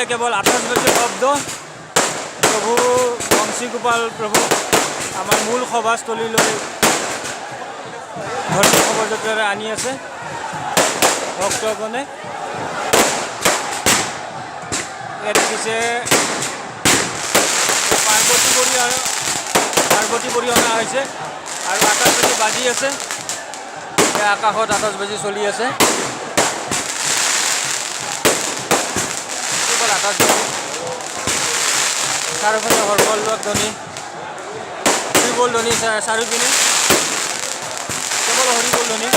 কেৱল আতচবাজীৰ শব্দ। প্ৰভু বংশীগোপাল প্ৰভু আমাৰ মূল সভাস্থলীলৈ ধৰ্মীয় শোভাযাত্ৰাৰে আনি আছে ভক্তগণে। ইয়াত দেখিছে, পাৰ্বতী কৰি অনা হৈছে আৰু আতচবাজী বাজি আছে। এই আকাশত আতচবাজী চলি আছে, কেৱল আতচবাজী। চাৰিওপিনে হৰকল ধ্বনি, হৰিবল ধ্বনি, চাৰিওপিনে কেৱল হৰিবল ধ্বনি।